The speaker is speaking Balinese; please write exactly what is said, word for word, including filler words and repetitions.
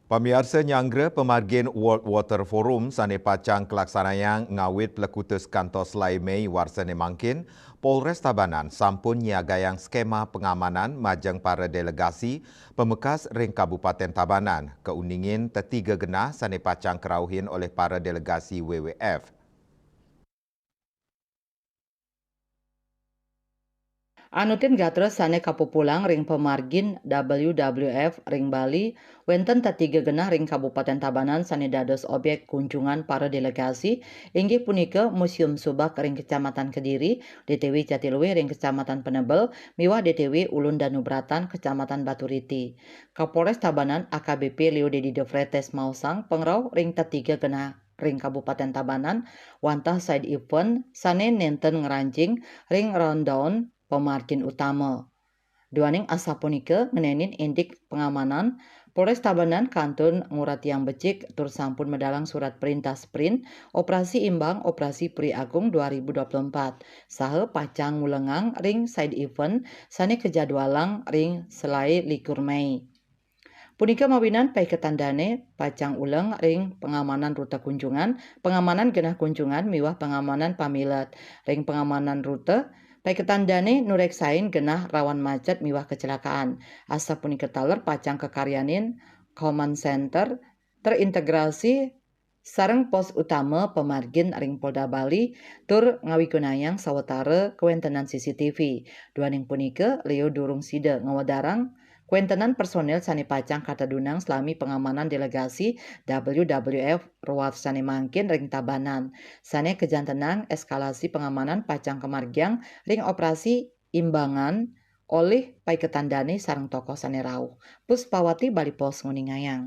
Pamiarsa, nyanggra pamargin World Water Forum sane pacang kalaksanayang ngawit plekutus kantos lai Mei warsane mangkin, Polres Tabanan sampun nyiagayang skema pengamanan majeng para delegasi pamekas ring Kabupaten Tabanan, kauningin tetiga genah sane pacang karauhin olih para delegasi W W F. Anutin gatra sane kapupulang ring pamargin W W F ring Bali, wenten tetiga genah ring Kabupaten Tabanan sane dados objek kunjungan para delegasi, inggih punika Museum Subak ring Kecamatan Kediri, D T W Jatiluwih ring Kecamatan Penebel, miwah D T W Ulun Danubratan, Kecamatan Baturiti. Kapolres Tabanan A K B P Leo Dedi Defretes maosang pangrauh ring tetiga genah ring Kabupaten Tabanan, wantah side event sane nenten ngranjing ring rundown pamargin utama. Duaning asapunika ngenenin indik pengamanan, Polres Tabanan kantun nguratiang becik tur sampun medalang surat perintah sprint Operasi Imbang Operasi Puri Agung dua ribu dua puluh empat, saha pacang ngulengang ring side event sane kajadwalang ring selae likur Mei. Punika mawinan paiketan dane pacang uleng ring pengamanan rute kunjungan, pengamanan genah kunjungan miwah pengamanan pamilet. Ring pengamanan rute, paiketan dane nureksain genah rawan macet miwah kecelakaan. Asapunika taler pacang kakaryanin command center terintegrasi sareng pos utama pamargin ring Polda Bali tur ngawigunayang sawatara kawentenan C C T V. Duaning punika, Leo durung sida ngwedarang kawentenan personil sane pacang katedunang salami pengamanan delegasi W W F warsane mangkin ring Tabanan, sane kajantenang eskalasi pengamanan pacang kamargiang ring operasi imbangan olih paiketan dane sareng tokoh sane rauh. Puspawati, Bali Post, nguningayang.